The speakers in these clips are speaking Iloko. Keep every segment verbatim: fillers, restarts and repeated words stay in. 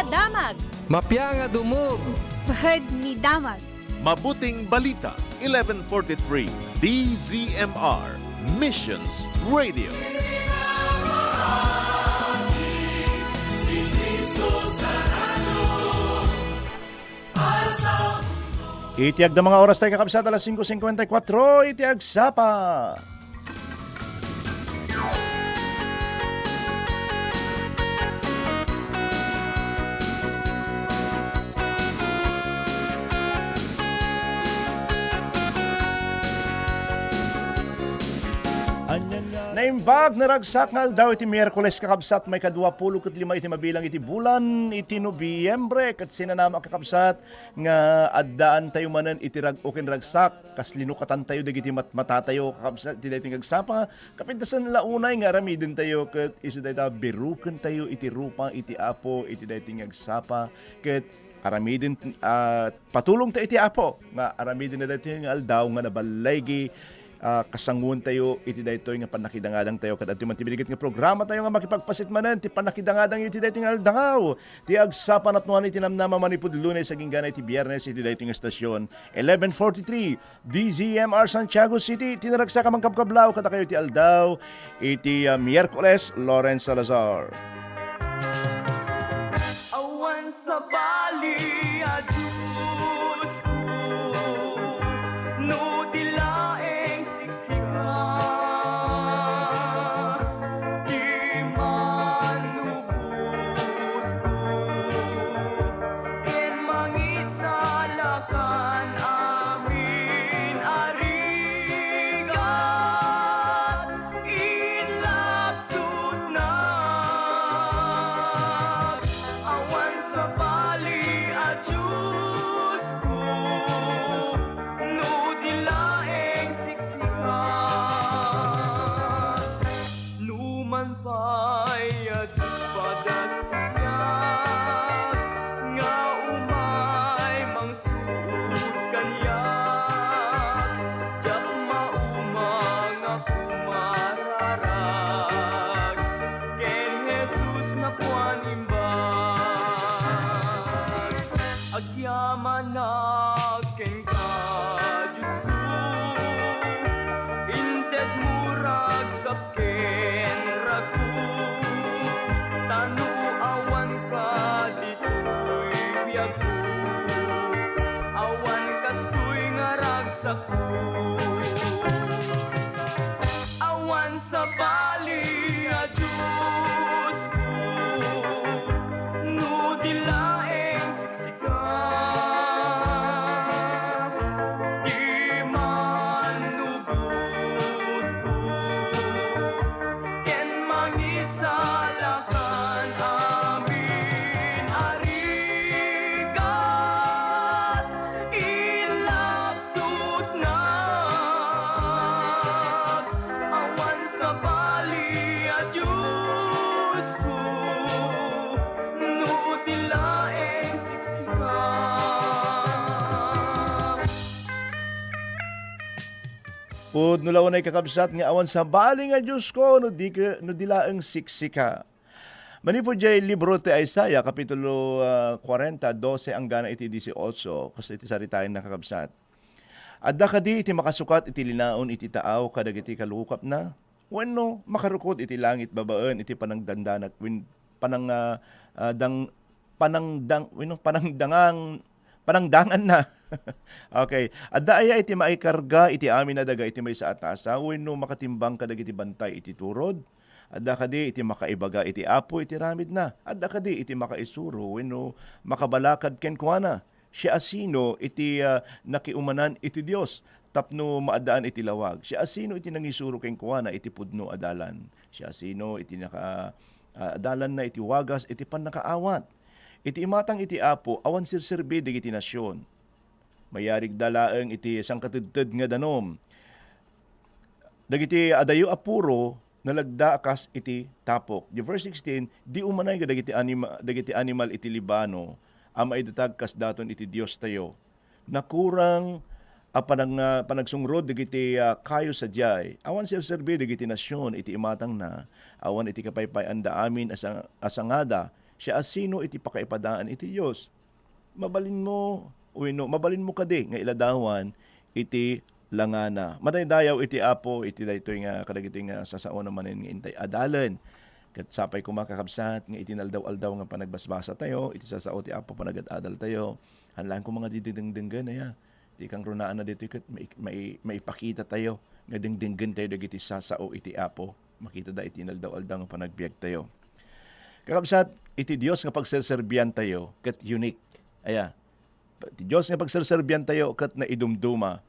Damag. Mapia nga dumog. Pahad ni Damag. Mabuting Balita, eleven forty-three, D Z M R, Missions Radio. Iti agda mga oras tayo, kakabsat, alas singko singkwenta y kuwatro iti agsapa. Naimbag, naragsak nga aldaw iti Miyerkules, kakabsat, maikadua pulo ket lima iti mabilang iti bulan iti Nobyembre, ket sinanama, kakabsat, nga addaan tayo manen iti rag-, o ken ragsak, kas linukatan tayo dagiti matmata tayo, kakabsat, iti daytoy nga agsapa, kapintasen la unay nga aramiden tayo, ket isu dayta, biruken tayo iti rupa iti Apo, iti daytoy nga agsapa, ket aramiden, ah, patulong tayo iti Apo, nga aramiden na daytoy nga aldaw nga naballigi, ah, kasanguan tayo iti daytoy nga pannakidangadang tayo. Kadagitoy man ti binigit nga programa tayo nga makipagpasit manen ti pannakidangadang iti daytoy nga aldaw. Ti agsapa napnuan iti namnama manipud Lunes agingga iti Biyernes iti daytoy nga estasyon, eleven forty-three, D Z M R Santiago City. Ti naragsak a mangkabkablaw kadakayo iti aldaw iti, ah, Miyerkules, Lawrence Salazar. Awan sabali a Diosko, no di laeng siksika, ti manubotko, ken mangisalakan amin a rigat. Inlabsotnak, awan sabali a Diosko, no di laeng siksika. Numan pay a di padasdasdiak nga umay mangsuot kaniak, diak mauma nga kumararag ken Jesus nga kuan imbag. Agyamanak kenka, Diosko, intedmo ragsak ken rago, ta no awanka ditoy biagko, awan kastoy nga ragsakko. Awan sabali a Diosko, no di laeng siksika, ti manubotko, ken mangisalakan amin a rigat. Inlabsotnak, awan sabali a Diosko, no di laeng siksika. Pudno la unay, kakabsat, nga awan sabali nga Diosko no di ke-, no di laeng siksika. Manipud jay libro ti Isaiah, kapitulo, ah, kuarenta, dose anggana iti dieciocho, kas iti saritaenna, kakabsat. Adda kadi iti makasukat iti linaon iti taaw kadagiti kalukapna? Wenno makarukod iti langit babaen iti panangdandanak wen-, panang-, ah, ah, dang-, panangdang-, wenno panangdangang-, panangdanganna? Okay. Adda aya iti maikarga iti amin a daga iti maysa a tasa wenno makatimbang kadagiti bantay iti turod? Adda kadi iti makaibaga iti Apo iti ramidna? Adda kadi iti makaisuro wenno makabalakad kenkuana? Siasino iti, ah, nakiumanan iti Dios tapno maaddaan iti lawag? Siasino iti nangisuro kenkuana iti pudno a dalan? Siasino iti naka-, ah, adalanna iti wagas iti pannakaawat? Iti imatang iti Apo, awan serserbi dagiti nasion. Mayarigda laeng iti sangkatedted nga danum. Dagiti adayo a puro, nalagda a kas iti tapok. Di verse sixteen, di umanay kadagiti anima-, dagiti animal iti Libano a maidatag kas daton iti Diostayo. Nakurang a panag-, panagsungrod dagiti, ah, kayo sadiay. Awan serserbi dagiti nasion iti imatangna, awan iti kapaypayanda amin a sang-, a sangada Siasino iti pakaipadaan iti Dios? Mabalinmo wenno mabalinmo kadi nga iladawan iti langana? Madaydayaw iti Apo iti daytoy nga kadagitoy nga sasaona manen nga intay adalen. Ket sapay koma, kakabsat, nga iti naldaw-aldaw nga panagbasbasatayo, iti sasao ti Apo panagad-adaltayo, haan laeng koma nga di dengdenggen, aya. Ti kangrunaanna ditoy ket mai-, mai-, maipakitatayo nga dengdenggentayo dagiti sasao iti Apo. Makitada iti inaldaw-aldaw nga panagbiagtayo. Kakabsat, iti Dios nga pagserserbiantayo ket unique. Aya, ti Dios nga pagserserbiantayo ket naidumduma.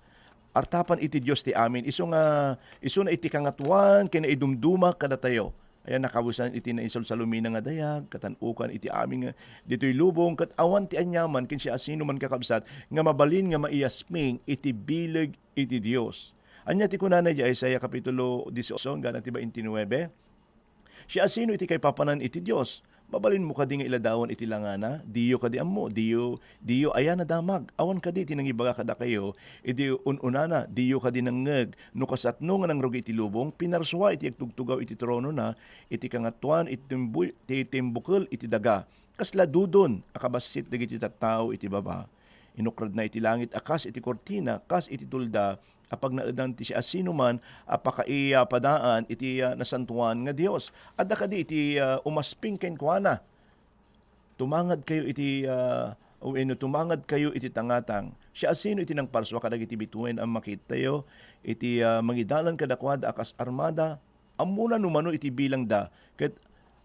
Artapan iti Dios ti amin. Isu nga, isuna iti kangatoan ken naidumduma kadatayo. Aya, nakawesan iti naisalsalumina nga dayag, katan-okan iti amin nga ditoy lubong, ket awan ti aniaman ken siasinoman, kakabsat, nga mabalin nga maiyasping iti bileg iti Dios. Ania ti kunana iti Isaiah Kapitulo dieciocho, gana ti twenty-nine? Siasino iti kaipapanan iti Dios? Mabalinmo kadi nga iladawan iti langana? Diyo kadi ammo? Diyo, diyo aya nadamag? Awan kadi ti nangibaga kadakayo idi un-unana? Diyo kadi nangngeg? No kasatno nga nangrugi iti lubong, pinarsua iti agtugtugaw iti tronona, iti kangatoan, iti timbu-, ti timbukel iti daga. Kasla dudon a kabassit dagiti tattao iti baba. Inukradna iti langit a kas iti kurtina, kas iti tulda, a pagnaedan ti siasinoman a pakaipadaan iti, ah, nasantoan nga Dios. Adda kadi iti, ah, umasping kenkuana? Tumangadkayo iti, ah, wenno tumangadkayo iti tangatang. Siasino iti nangparsua kadagiti bituen a makitayo iti, ah, mangidalan kadakuada a kas armada? Ammona no mano iti bilangda, ket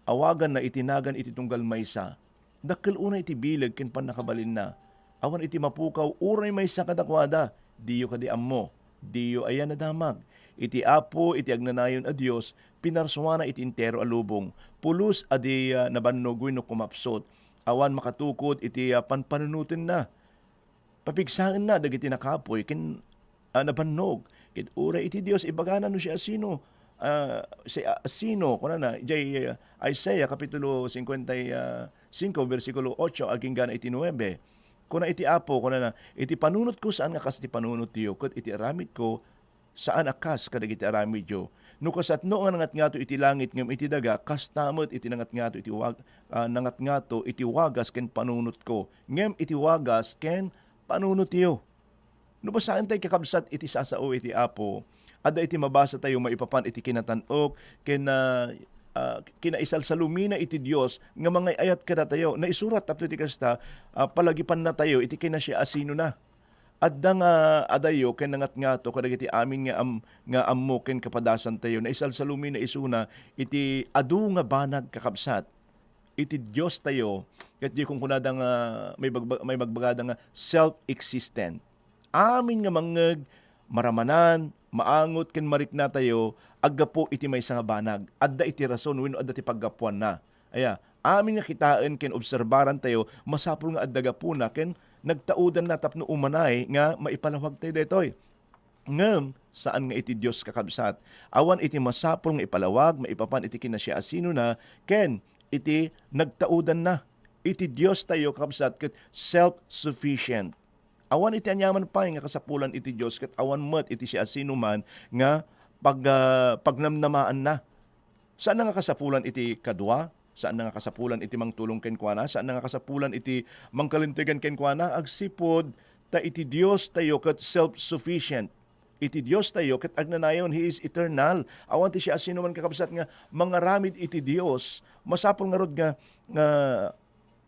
awaganna iti nagan iti tunggal maysa. Dakkel unay iti bileg ken pannakabalinna. Awan iti mapukaw uray maysa kadakuada. Diyo kadi ammo? Diyo aya nadamag? Iti Apo, iti agnanayon a Dios, pinarsuana iti entero a lubong. Pulos a di, ah, nabannog wenno kumapsut. Awan makatukod iti, ah, panpanunotenna. Papigsaenna dagiti nakapuy ken, ah, nabannog. Ket uray iti Dios, ibagana no siasino, ah, si, ah, sino, kunana, idiay, ah, Isaiah Kapitulo cincuenta y cinco, bersikulo ocho, agingga na iti nuebe. Kuna iti Apo, kunana, "Iti panunotko, saan nga kas ti panunotyo, ket iti aramidko, saan a kas kadagiti aramidyo. No kasatno nga nangatngato iti langit ngem iti daga, kasta met iti nangatngato iti wag-, ah, nangatngato iti wagas ken panunotko, ngem iti wagas ken panunotyo." No basaentayo, kakabsat, iti sasao iti Apo, adda iti mabasatayo maipapan iti kinatan-ok ken, ah, ah, kinaisalsalumina iti Dios nga mangay-ayat kadatayo. Naisurat tapno iti kasta, ah, palagipannatayo iti kinasiasinona. Adda nga adayo ken nangatngato kadagiti amin nga am-, nga ammo ken kapadasantayo. Naisalsalumina isuna iti adu nga banag, kakabsat. Iti Diostayo, ket di kunkunada nga may bagba-, may magbagada nga self-existent. Amin nga mangngeg, maramanan, maangot ken mariknatayo aggapu iti maysa nga banag. Adda iti rason wenno adda ti paggapuanna. Aya, amin nga kitaen ken obserbarantayo, masapul nga adda gapuna ken nagtaudanna tapno umanay nga maipalawagtayo daytoy. Ngem saan nga iti Dios, kakabsat. Awan iti masapul nga ipalawag maipapan iti kinasiasinona ken iti nagtaudanna. Iti Diostayo, kakabsat, ket self-sufficient. Awan iti aniaman pay nga kasapulan iti Dios ket awan met iti siasinoman nga pag-, ah, pagnamnamaanna. Saanna nga kasapulan iti kadua, saanna nga kasapulan iti mangtulong kenkuana, saanna nga kasapulan iti mangkalintegan kenkuana, agsipud ta iti Diostayo ket self-sufficient. Iti Diostayo ket agnanayon, He is eternal. Awan ti siasinoman, kakabsat, nga mangaramid iti Dios. Masapul ngarud nga, nga,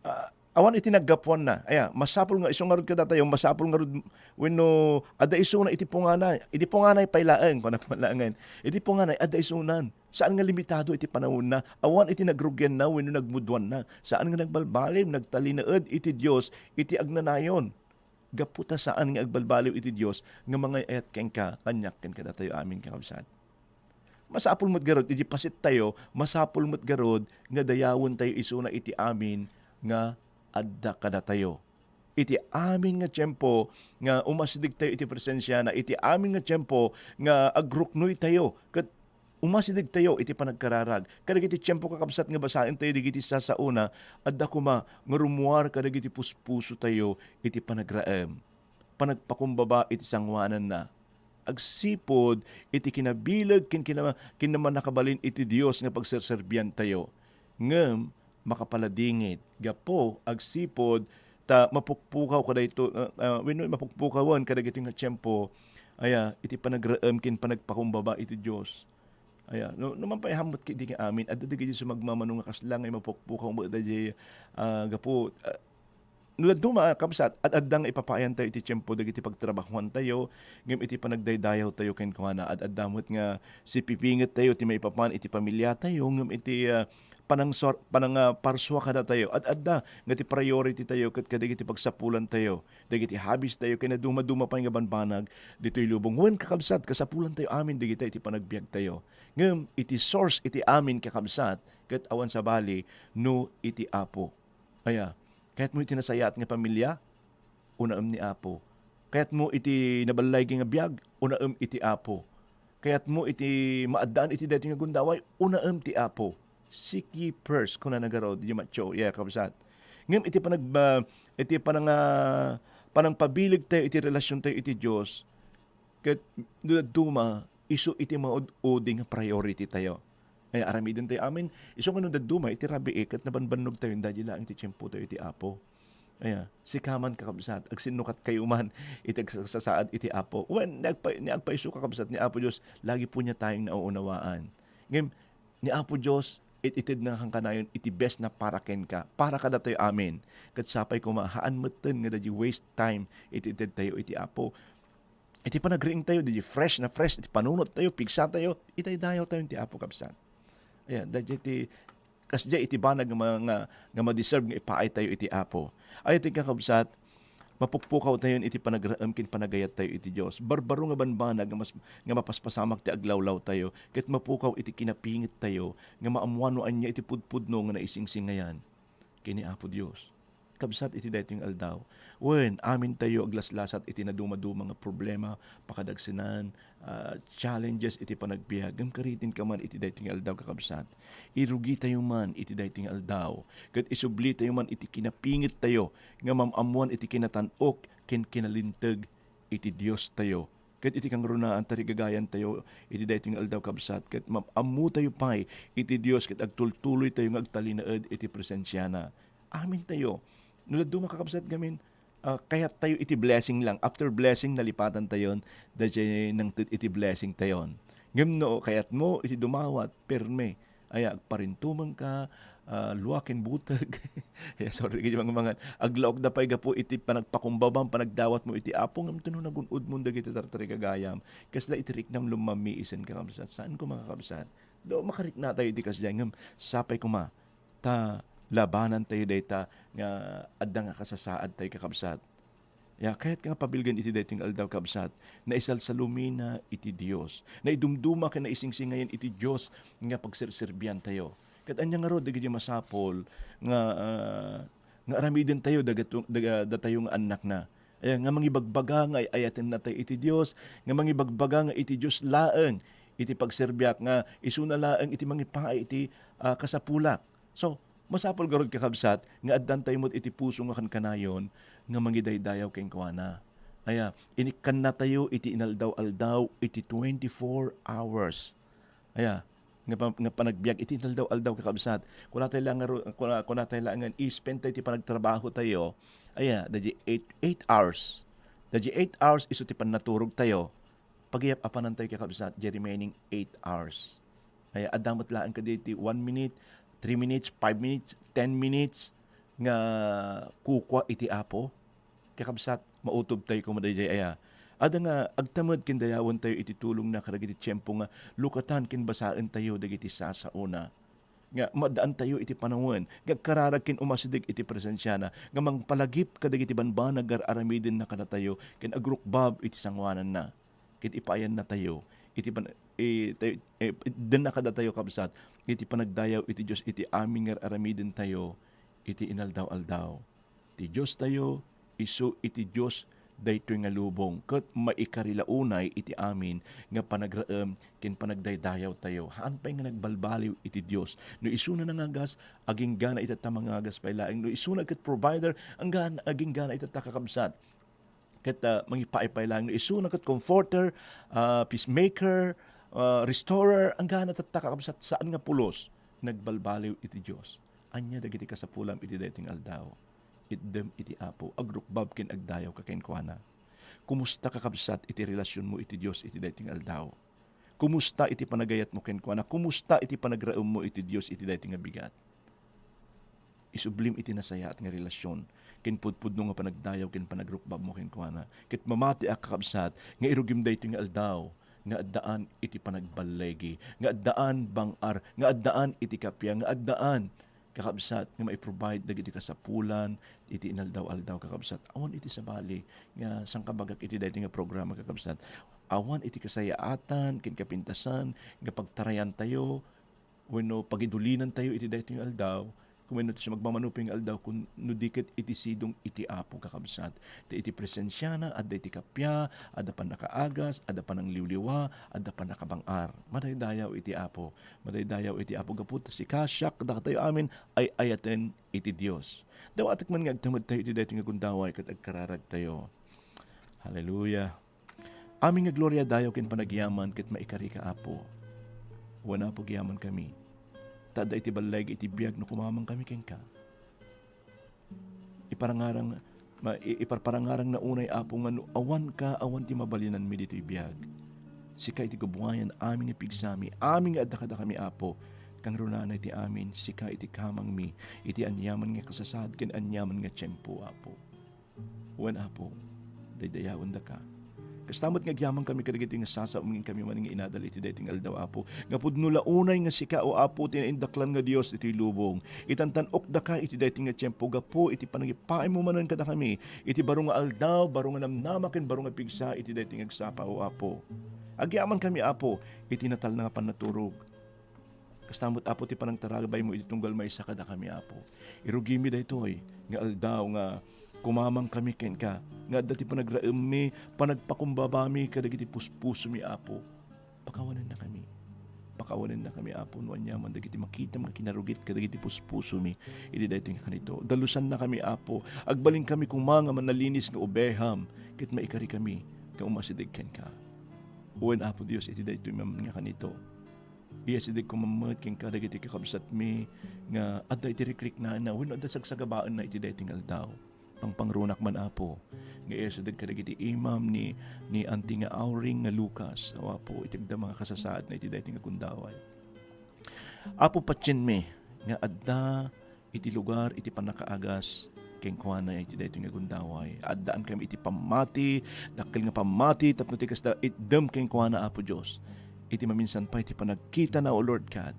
ah, awan iti naggapuanna. Aya, masapul nga isu ngarud kadatayo, masapul ngarud wenno adda isuna iti punganay. Iti punganay pay laeng, kuna laengen. Iti punganay, adda isunan. Saan nga limitado iti panawenna. Awan iti nagrugianna wenno nagmudduanna. Saan nga nagbalbaliw, nagtalinaed iti Dios, iti agnanayon. Gapu ta saan nga agbalbaliw iti Dios nga mangay-ayat kenka, kaniak ken kadatayo amin, kakabsat. Masapul met garud iti pasittayo, masapul met garud nga dayawentayo isuna iti amin nga adda kadatayo. Iti amin nga tiempo nga umasidegtayo iti presensiana, iti amin nga tiempo nga agruknoytayo ket umasidegtayo iti panagkararag. Kadagiti tiempo, kakabsat, nga basaentayo dagiti sasaona, adda koma nga rummuar kadagiti puspusotayo iti panagraem, panagpakumbaba iti sangoananna. Agsipud iti kinabileg ken kinama-, kinamannakabalin iti Dios nga pagserserbiantayo. Ngem, makapaladingit gapu agsipud ta mapukpukaw kadayto, ah, ah, wenno mapukpukawan kadagiti nga tiempo, aya, iti panagraem ken panagpakumbaba iti Dios. Aya, no, no man pay hammet ket di nga amin, adda dagiti sumagmamano nga kasla nga mapukpukaw met daydiay, ah, gapu, ah, no dadduma, kabsat, ad-adda nga ipapaayantayo iti tiempo dagiti pagtrabahoantayo, ngem iti panagdaydayawtayo kenkuana, ad-adda met nga sipipingettayo ti maipapan iti pamiliatayo, ngem iti, ah, panangsor-, panang, ah, parsua kadatayo, ad-adda nga ti priority tayo ket kadagiti pagsapulantayo, dagiti hobbies tayo, ken nadumaduma pay nga banbanag ditoy lubong. Wen, kakabsat, kasapulantayo amin dagita iti panagbiagtayo. Ngem iti source iti amin, kakabsat, ket awan sabali no iti Apo. Aya, kayatmo iti nasayaat nga pamilia? Unaem ni Apo. Kayatmo iti naballaigi nga biag? Unaem iti Apo. Kayatmo iti maaddaan iti daytoy nga gundaway? Unaem ti Apo. "Seek ye first," kunana ngarud, di Mateo, ya, kabsat. Ngem iti panag-, ah, iti panang-, ah, panangpabilegtayo iti relasiontayo iti Dios, ket no dadduma, isu iti maud-udi nga priority tayo. Ay, aramidentayo amin, isu nga no dadduma iti rabii, ket nabanbannogtayo, daydi laeng ti tiempotayo iti Apo. Aya, sika man, kakabsat, agsinnukatkayo man iti agsasaad iti Apo. Wen, ni agpa-, ni agpayso, kakabsat, ni Apo Dios, lagi po niya tayong nauunawaan. Ngem, ni Apo Dios, it-itedna kankanayon iti best na para kenka, para kadatayo amin. Ket sapay koma, haan metten nga daydi waste time iti itedtayo iti Apo. Iti panagriingtayo, daydi fresh na fresh iti panunottayo, pigsatayo, idaydayawtayo iti Apo, kabsat. Ayan, daydi ti, kasdiay iti banag nga ma-, nga, nga ma-deserve nga ipaaytayo iti Apo. Ay, iti kakabsat, mapukpukawtayon iti panagraem ken panagayattayo iti Dios. Barbaro nga banbanag nga mas-, nga mapaspasamak ti aglawlawtayo, ket mapukaw iti kinapingettayo nga maammuan no ania iti pudpudno nga naisingsingayan ken ni Apo Dios. Kabsat, iti daytoy nga aldaw, wen, amintayo aglaslasat iti nadumaduma nga problema, pakadagsenan, ah, challenges iti panagbiag. Ngem karitinka man iti daytoy nga aldaw, kakabsat. Irugitayo man iti daytoy nga aldaw, ket isublitayo man iti kinapingettayo nga mam-ammuan iti kinatan-ok ken kinalinteg iti Diostayo. Ket iti kangrunaan, tarigagayantayo iti daytoy nga aldaw, kabsat, ket mam-ammotayo pay iti Dios ket agtultuloytayo nga agtalinaed iti presensiana. Amintayo. No dadduma, kakabsat, ngamin, ah, kayattayo iti blessing lang. After blessing, nalipatantayon, daydiay nangted iti blessingtayon. Ngem no kayatmo iti dumawat, perme. Aya, agparintumengka, ah, lua ken buteg. Ya, sorry, kadi mangan. Aglaokda pay gapu iti panagpakumbabam, panagdawatmo iti Apo, ngem no nagun-odmon dagiti tartarigagayam, kasla iti riknam lumammiisen, kakabsat. Saan koma, kakabsat? Do, makariknatayo iti kasdiay, ngem sapay koma ta labanantayo dayta nga adda nga kasasaadtayo, kakabsat. Ya, kayat nga pabilgen iti daytoy nga aldaw, kabsat, naisalsalumina iti Dios. Naidumduma ken naisingsingayan iti Dios nga pagserserbiantayo. Ket ania ngarud dagiti masapul nga, ah, nga aramidentayo daga-, daga-, datayo nga annakna? Aya, nga mangibagbaga nga ay-ayatennatayo iti Dios, nga mangibagbaga nga iti Dios laeng iti pagserbiak, nga isuna laeng iti mangipaay iti, ah, kasapulak. So, masapul garud, kakabsat, nga addantayo met iti puso nga kankanayon nga mangidaydayaw kenkuana. Aya, inikkannatayo iti inaldaw-aldaw iti twenty-four hours. Aya, nga pa-, nga panagbiag iti inaldaw-aldaw, kakabsat. Kunatayo la nga ru-, kuna-, kunatayo la nga i-spend tayo iti panagtrabahotayo. Aya, daydi eight, eight hours. Daydi eight hours isu ti pannaturogtayo. Pagayap-apanantayo, kakabsat, di remaining eight hours. Ay, adda met laeng kadi ti one minute, three minutes, five minutes, ten minutes nga kukua iti Apo. Kakabsat, mautobtayo koma daydiay aya. Adda nga agtamed ken dayawentayo iti tulongna kadagiti tiempo nga lukatan ken basaentayo dagiti sasaona. Nga maaddaantayo iti panawen nga agkararag ken umasideg iti presensiana, nga mangpalagip kadagiti banbanag nga ar-aramidenna kadatayo ken agrukbab iti sangoananna. Ket ipaayannatayo iti pan-, i-, tayo, eh, denna kadatayo, kabsat, iti panagdayaw iti Dios iti amin nga ar-aramidentayo iti inaldaw-aldaw. Ti Diostayo, isu iti Dios daytoy nga lubong, ket maikari la unay iti amin nga panagraem ken panagdaydayawtayo. Haan pay nga nagbalbaliw iti Dios. No isuna nangagas, aginggana itatta mangagas pay laeng. No isuna ket provider, anggan-, aginggana itatta, kakabsat. Ket, ah, mangipaay pay laeng. No isuna ket comforter, ah, peacemaker, ah, restorer, anggana tatta, kakabsat, saan nga pulos. Nagbalbaliw iti Dios. Ania dagiti kasapulam iti daytoy nga aldaw? Itdem iti Apo, agrukbab ken agdayawka kenkuana. Kumusta, kakabsat, iti relasionmo iti Dios iti daytoy nga aldaw? Kumusta iti panagayatmo kenkuana? Kumusta iti panagraemmo iti Dios iti daytoy nga bigat? Isublim iti nasayaat nga relasion ken pudpudno nga panagdayaw ken panagrukbabmo kenkuana. Ket mamatiak, kakabsat, nga irugim daytoy nga aldaw nga addaan iti panagballigi, nga addaan bang-ar, nga addaan iti kappia, nga addaan, kakabsat, nga mai-provide dagiti kasapulan iti inaldaw-aldaw, kakabsat. Awan iti sabali nga sangkabagak iti daytoy nga programa, kakabsat. Awan iti kasayaatan ken kapintasan nga pagtarayantayo wenno pagidulinantayo iti daytoy nga aldaw, wenno ti sumagmamano pay nga aldaw, kun no di ket iti sidong iti Apo, kakabsat. Ta iti presensiana, adda iti kappia, adda pannakaagas, adda panangliwliwa, adda pannakabang-ar. Madaydayaw iti Apo. Madaydayaw iti Apo gapu ta sika, siak, kadatayo amin, ay-ayaten iti Dios. Dawatek man nga agtamedtayo iti daytoy nga gundaway ket agkararagtayo. Hallelujah. Amin nga gloria, dayaw ken panagyaman ket maikarika, Apo. Wen, Apo, agyamankami. Ta adda iti balleg iti biag no kumamangkami kenka. Iparangarang, ma-, i-, iparparangarangna unay, Apo, nga no awanka, awan ti mabalinanmi ditoy biag. Sika iti gubbuayan amin nga pigsami, amin nga adda kadakami, Apo. Kangrunaan iti amin, sika iti kamangmi, iti aniaman nga kasasaad ken aniaman nga tiempo, Apo. Wen, Apo, daydayawendaka. Kasta met nga agyamankami kadagiti nga sasao, ngem kami man nga inadal iti daytoy nga aldaw, Apo. Nga pudno la unay nga sika, O Apo, ti naindaklan nga Dios iti lubong. Itantan-okdaka iti daytoy nga tiempo gapu iti panangipaaymo manen kadakami iti baro nga aldaw, baro nga namnama, ken baro nga pigsa iti daytoy nga agsapa, O Apo. Agyamankami, Apo, iti natalna nga pannaturog. Kasta met, Apo, ti panangtarabaymo iti tunggal maysa kadakami, Apo. Irugimi daytoy nga aldaw nga kumamangkami kenka, nga adda ti panagraemmi, panagpakumbabami kadagiti puspusomi, Apo. Pakawanennakami. Pakawanennakami, Apo, no aniaman dagiti makitam nga kinarugit kadagiti puspusomi iti daytoy nga kanito. Dalusannakami, Apo. Agbalinkami koma nga manalinis nga obeham, ket maikarikami nga umasideg kenka. Wen, Apo Dios, iti daytoy nga kanito. Iyasidegko met kenka dagiti kakabsatmi nga adda iti rikriknana wenno adda sagsagabaenna iti daytoy nga aldaw. Pangpangrunak man, Apo, nga iyasideg kadagiti imam ni, ni Auntie nga Auring nga Lucas, O Apo, iti agdama nga kasasaadna iti daytoy nga gundaway. Apo, patienmi nga adda iti lugar iti pannakaagas kenkuana iti daytoy nga gundaway. Addaankami iti pammati, dakkel nga pammati, tapno ti kasta, itdem kenkuana, Apo Dios, iti maminsan pay ti panagkitana, O Lord God.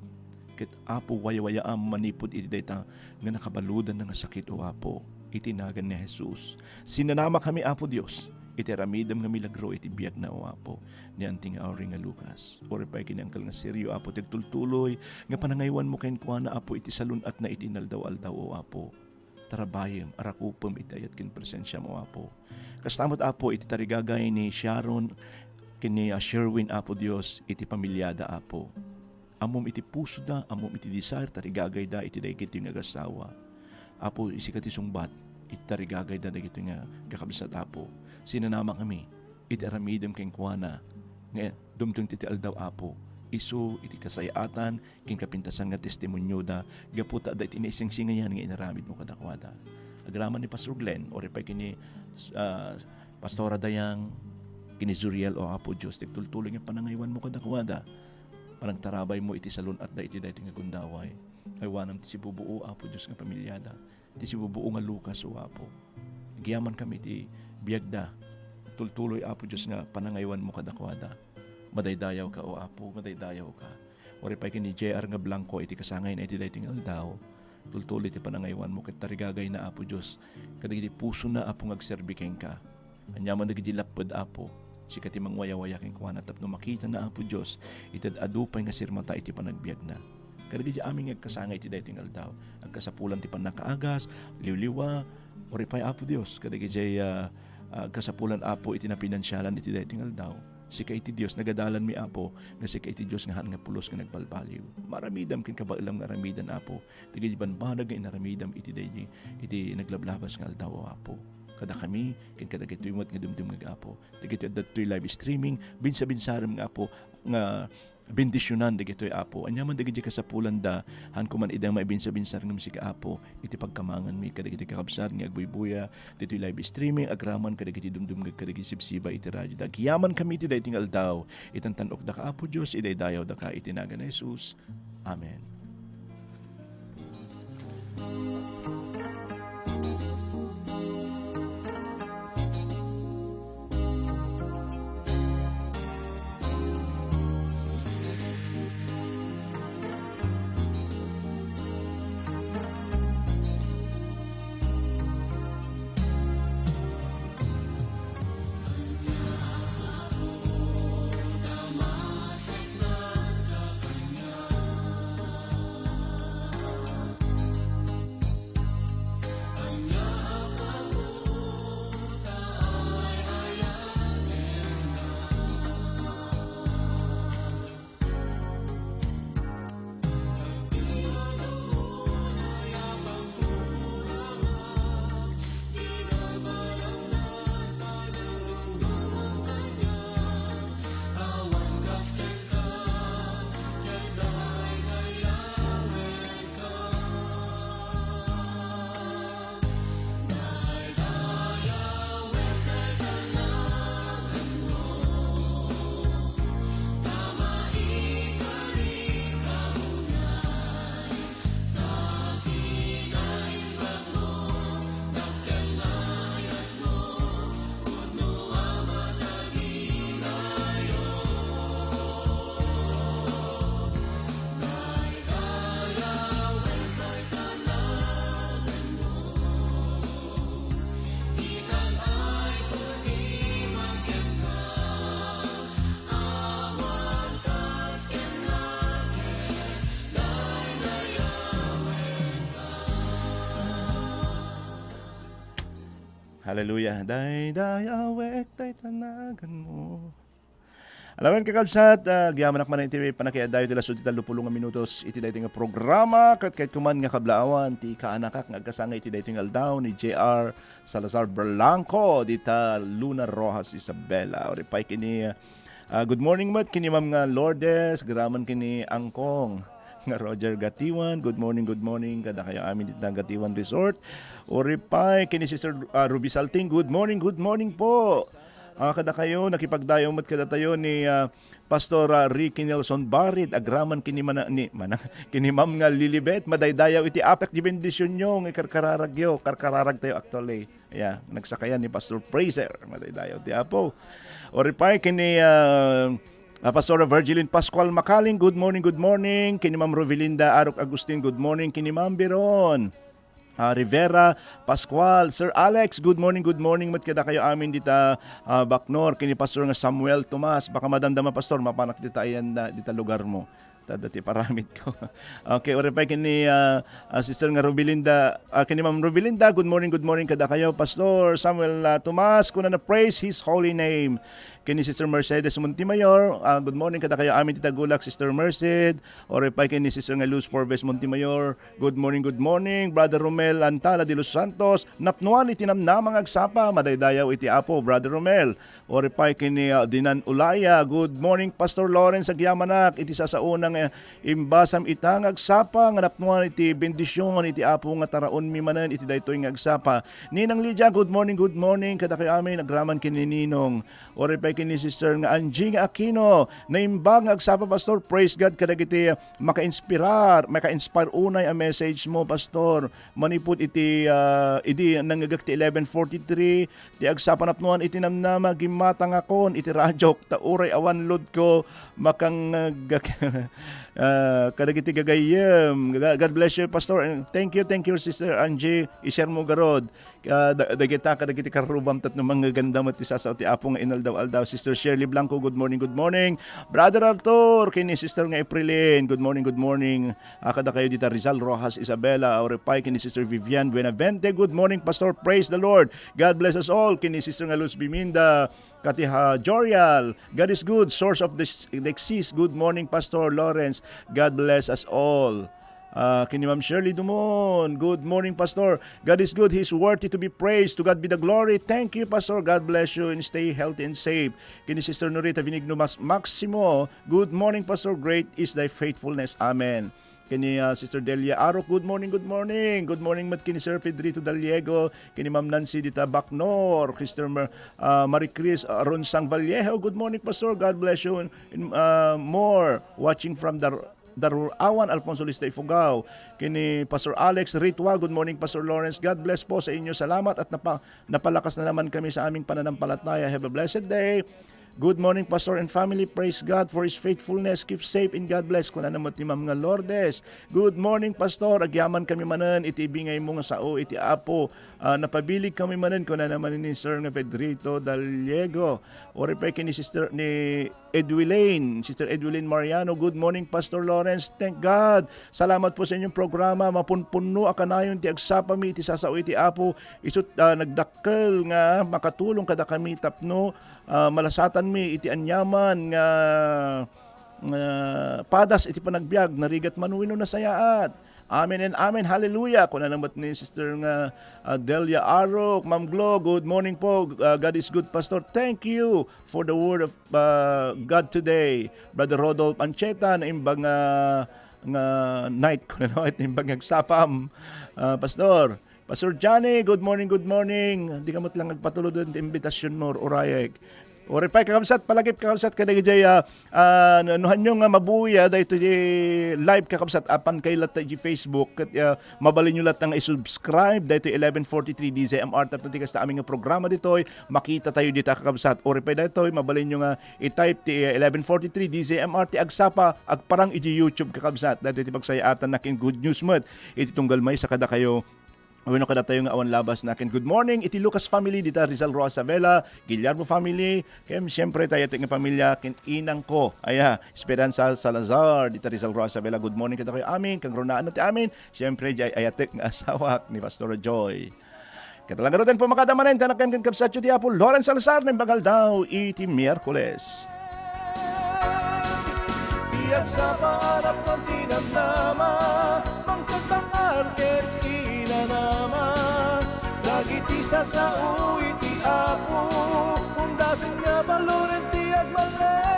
Ket, Apo, wayawayaam manipud iti dayta nga nakabaludanna nga sakit, O Apo, iti nagan ni Jesus. Sinanamakami, Apo Dios, iti aramidem nga milagro iti biagna, O Apo, ni Auntie nga Auring nga Lucas. Uray pay ken ni Uncle nga Sergio, Apo, ti agtultuloy nga panangaywanmo kenkuana, Apo, iti salun-atna iti inaldaw-aldaw, O Apo. Tarabayem, arakupem iti ayat ken presensiam, O Apo. Kasta met, Apo, iti tarigagay ni Sharon ken ni, ah, Sherwin, Apo Dios, iti pamiliada, Apo. Ammom iti pusoda, ammom iti desire, tarigagayda iti dagitoy nga agasawa. Apo, sika ti sungbat iti tarigagayda dagitoy nga kakabsat, Apo. Sinanamakami iti aramidem kenkuana nga dumteng ti aldaw, Apo. Isu iti kasayaatan ken kapintasan nga testimonioda gapu ta adda iti naisingsingayan nga inaramidmo kadakuada. Agraman ni Pastor Glenn, uray pay ken ni, ah, Pastora Dayang, ken ni Zuriel, O Apo Dios, ti agtultuloy nga panangaywanmo kadakuada. Panagtarabaymo iti salun-atda iti daytoy nga gundaway. Aywanam ti sibubuo, Apo Dios, nga pamiliada. Ti sibubuo nga Lucas, O Apo. Agyamankami iti biagda. Tultuloy, Apo Dios, nga panangaywanmo kadakuada. Madaydayawka, O Apo, madaydayawka. Uray pay ken ni J R nga Blanco iti kasangayna iti daytoy nga aldaw. Tultuloy ti panangaywanmo ket tarigagayna, Apo Dios, kadagiti pusona, Apo, nga agserbi kenka. Aniaman dagiti lapped, Apo, sika ti mangwayawaya kenkuana tapno makitana, Apo Dios, iti ad-adu pay nga sirmata iti panagbiagna. Kadagiti amin nga agkasangay iti daytoy nga aldaw, agkasapulan ti pannakaagas, liwliwa, uray pay, Apo Dios, kadagiti, ah, ah, agkasapulan, Apo, iti napinansialan iti daytoy nga aldaw. Sika iti Dios, nagadalanmi, Apo, nga sika iti Dios nga haan nga pulos nga nagbalbaliw. Maaramidam ken kabaelam nga aramidan, Apo, dagiti bambanag nga inaramidam iti daydi, iti naglablabas nga aldaw, O Apo. Kadakami, ken kadagitoy met nga dumdumngeg, Apo. Dagitoy adda ditoy live streaming, binsabinsarem nga, Apo, nga bendisionan dagitoy, Apo. Ania man dagiti kasapulanda, han ko man ida maibinsabinsan ngem sika, Apo, iti pagkamanganmi kadagiti kakabsat nga agbuybuya ditoy live streaming, agraman kadagiti dumdumngeg kadagiti sibsiba iti radioda. Agyaman kami iti daytoy nga aldaw, itantan-okdaka, Apo Dios, idaydayawdaka iti nagan ni Jesus. Amen. Hallelujah. Daydayawek dayta naganmo. Amen, kakabsat, ah, agyamanak man iti panakiadayo ti lasud ti tallopulo nga minutos iti daytoy nga programa, ket kayatko man nga kablaawan ti kaanakak nga agkasangay iti daytoy nga aldaw ni J R Salazar Berlangco, dita Luna Rojas Isabela. Uri pay kini, ah, good morning met kini Ma'am nga Lourdes, agraman kini Angkong nga Roger Gatiwan. Good morning, good morning kadakayo amin dita Gatiwan Resort. Uri pay kini Sister, ah, Ruby Salting. Good morning, good morning po. Ah, kadakayo, nakipagdayaw met kadatayo ni, ah, Pastor, ah, Ricky Nelson Barit, agraman kini mana-, ni, mana-, kini Ma'am nga Lilibet, madaydayaw iti Apo ti bendisionyo nga ikarkararagyo, karkararagtayo actually. Yeah, nagsakayan ni Pastor Fraser, madaydayaw ti Apo. Uri pay kini, ah, ah, Pastor Virgilin Pascual Makaling, good morning, good morning. Kini Ma'am Rovilinda Arok Agustin, good morning. Kini Ma'am Biron. Ah, Rivera Pascual, Sir Alex, good morning, good morning met kadakayo amin dita, ah, Bacnor, kini Pastor nga Samuel Tomas. Baka madamdama, Pastor, mapanak dita ayan na, dita lugar mo. Tada ti paramid ko. Okay, uri pay kini, ah, ah, Sister nga Rubilinda, ah, kini Ma'am Rubilinda, good morning, good morning kadakayo, Pastor Samuel, ah, Tomas, kuna na praise His holy name. Kini Sister Mercedes Montemayor, ah, good morning kadakayo amin ti Tagulak, Sister Merced. Uri pay kini Sister nga Luz Forbes Montemayor, good morning, good morning. Brother Romel Antala de los Santos, napnuan iti namnama nga agsapa, madaydayaw iti Apo, Brother Romel. Uri pay kini, ah, Dinan Ulaya, good morning, Pastor Lawrence, agyamanak iti sasaona nga imbasam ita nga agsapa nga napnuan iti bendision iti Apo nga taraonmi manen iti daytoy nga agsapa. Ninang Lydia, good morning, good morning kadakayo amin, agraman kini Ninong. Uri pay kini Sister nga Angie nga Aquino, naimbag nga agsapa, Pastor. Praise God kadagiti makainspirar, maka-inspire unay a message mo, Pastor. Manipud iti, ah, idi nangngegak ti eleven forty-three, ti agsapa napnuan iti namnama, gimmatangakon iti radiok, ta uray awan load ko, makangngegak, ah, kadagiti gagayyem. Ga-, God bless you, Pastor. And thank you, thank you, Sister Angie. I-share mo garud. Ah, da-, dagita kadagiti karrubam tapno manggaganda met ti sasao ti Apo nga inaldaw-aldaw. Sister Shirley Blanco, good morning, good morning. Brother Arthur, kini Sister nga Aprilin, good morning, good morning. Ah, kadakayo dita Rizal Rojas Isabela, uri pay kini Sister Vivian Buenavente, good morning, Pastor. Praise the Lord. God bless us all. Kini Sister nga Luz Biminda, kati ha Jorial, God is good, source of the s-, the exist. Good morning, Pastor Lawrence. God bless us all. Ah, kini Ma'am Shirley Dumon, "Good morning, Pastor. God is good. He is worthy to be praised. To God be the glory. Thank you, Pastor. God bless you and stay healthy and safe." Kini Sister Norita Vinigno Mas-, Maximo, "Good morning, Pastor. Great is thy faithfulness." Amen. Kini, ah, Sister Delia Arok, "Good morning, good morning." Good morning met kini Sir Pedrito Daliego, kini Ma'am Nancy dita Bacnor, Sister Mar-, ah, Marie Chris, ah, Ronsang Vallejo, "Good morning, Pastor. God bless you and, ah, more. Watching from the Darurawan, Alfonso Lista, Ifugao." Kini Pastor Alex Ritwa, "Good morning, Pastor Lawrence. God bless po sa inyo. Salamat at napa-, napalakas na naman kami sa aming pananampalataya. Have a blessed day." "Good morning, Pastor and family. Praise God for His faithfulness. Keep safe and God bless." Kuna na met ni Ma'am nga Lourdes, "Good morning, Pastor. Agyaman kami manen iti ibingay mo nga sao iti Apo. Ah, napabilig kami manen," kuna naman ni Sir nga Pedrito Daliego. Uray pay kini Sister ni Edwilane, Sister Edwilane Mariano, "Good morning, Pastor Lawrence. Thank God. Salamat po sa inyong programa. Mapunpunno a kanayon ti agsapami iti sasao iti Apo. Isut', ah, nagdakkel nga makatulong kadakami tapno, ah, malasatanmi iti aniaman nga, nga padas iti panagbiag, narigat man wenno nasayaat." Amen and amen. Hallelujah. Kuna na met ni Sister nga, ah, Delia Arok, "Ma'am Glo, good morning po. Ah, God is good, Pastor. Thank you for the word of, ah, God today." Brother Rodolph Ancheta, naimbag nga, nga night, kuna na met, naimbag nga agsapam. Ah, Pastor, Pastor Johnny, good morning, good morning. Di ka met lang agpatulod ti imbitasyonmo, urayek. Uray pay, kakabsat, palagip, kakabsat, kadagiti, ah, ah, no, no, hanyo nga mabuya daytoy live, kakabsat, apan kay latta iti Facebook, ket, ah, mabalinyo latta nga i-subscribe daytoy eleven forty-three D Z M R tapno ti kasta amin nga programa ditoy, makita tayo dita, kakabsat. Uray pay daytoy, mabalinyo nga i-type ti, ah, eleven forty-three D Z M R ti agsapa, agparang iti YouTube, kakabsat. Daytoy ti pagsayaatan na ken good news met iti tunggal maysa kadakayo wenno kadatayo nga awan labas na ken good morning iti Lucas family dita Rizal Roa Isabela, Guillermo family, ken siempre ti ayatek nga pamilya ken inangko. Aya, Esperanza Salazar dita Rizal Roa Isabela. Good morning kadakayo amin, kagrunaanna ti amin. Siempre, diay ayatek nga asawak ni Pastor Joy. Ket langaruten, pumakada manen, tanak ken kabsatyo ti Apo Lawrence Salazar, naimbag nga aldaw iti Miyerkules. Ti agsapa a napno ti namnama, mangted bang-ar ket inanama. Dagiti sasao iti Apo, undasen nga baluren ti agmale.